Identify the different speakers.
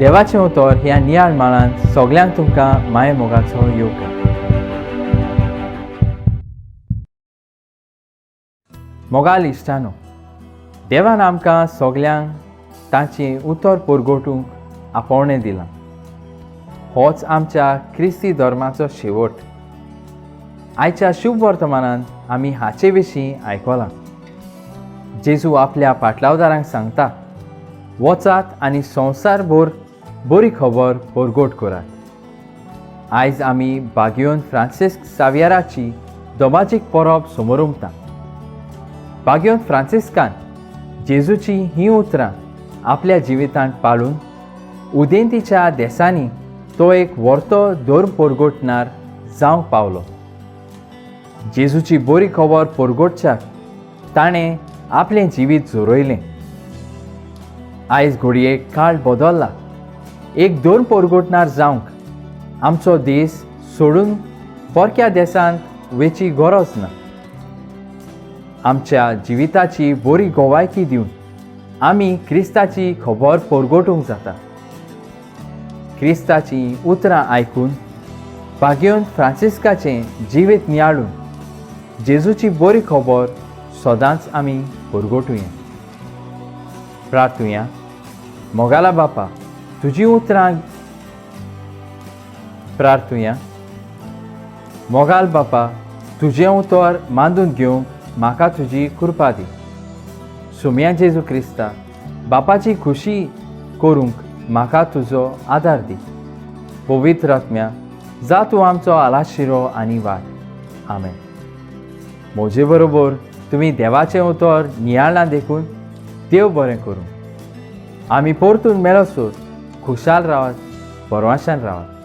Speaker 1: देवाचें उतर ह्या नियाळ माळान सगल्यांक तुमकां माये मोगाचो येवकार. मोगाल इश्टानो, देवान आमकां सगल्यांक तांचें उतर परगटूंक आपोवणें दिलां. होच आमच्या क्रिस्ती धर्माचो शेवट. आयच्या शुभ वर्तमानान आमी हाचे विशीं आयकलां. जेजू आपल्या पाटलावदारांक सांगता, वचात आनी संवसारभर बरी खबर परगट करात. आयज आमी बागियोन फ्रांसिस्क सावियराची दमाजीक परब समोर. बागियोन फ्रांसिस्कान जेजूची हीं उतरां आपल्या जिवितांत पाळून उदेंतीच्या देसांनी तो एक व्हरतो धर्म परगटणार जावंक पावलो. जेजूची बरी खबर परगटच्याक ताणें आपलें जिवीत जोरयलें. आयज घडये काळ बदल्ला. एक धर्म परगटणार जावंक आमचो देश सोडून परक्या देशांत वेची गरज ना. आमच्या जिविताची बरी गोवायकी दिवन आमी क्रिस्ताची खबर परगटूंक जाता. क्रिस्ताची उतरां आयकून बागियोन फ्रांसिस्काचें जिवीत नियाळून जेजूची बरी खबर सदांच आमी परगटुया. प्रार्थुया. मोगाला बापा, तुजी उतरां. प्रार्थुया. मोगाल बापा, तुजें उतर मांदून घेवंक म्हाका तुजी कृपा दी. सुम्या जेजू क्रिस्ता, बापाची खुशी करूंक म्हाका तुजो आदार दी. पवित्र आत्म्या, जा तूं आमचो आलाशिरो आनी वाट. आमेन. म्हजे बरोबर तुमी देवाचें उतर नियाळ्ळां देखून देव बरें करूं. आमी परतून मेळसर खुशाल रावात, बरवाशान रावात.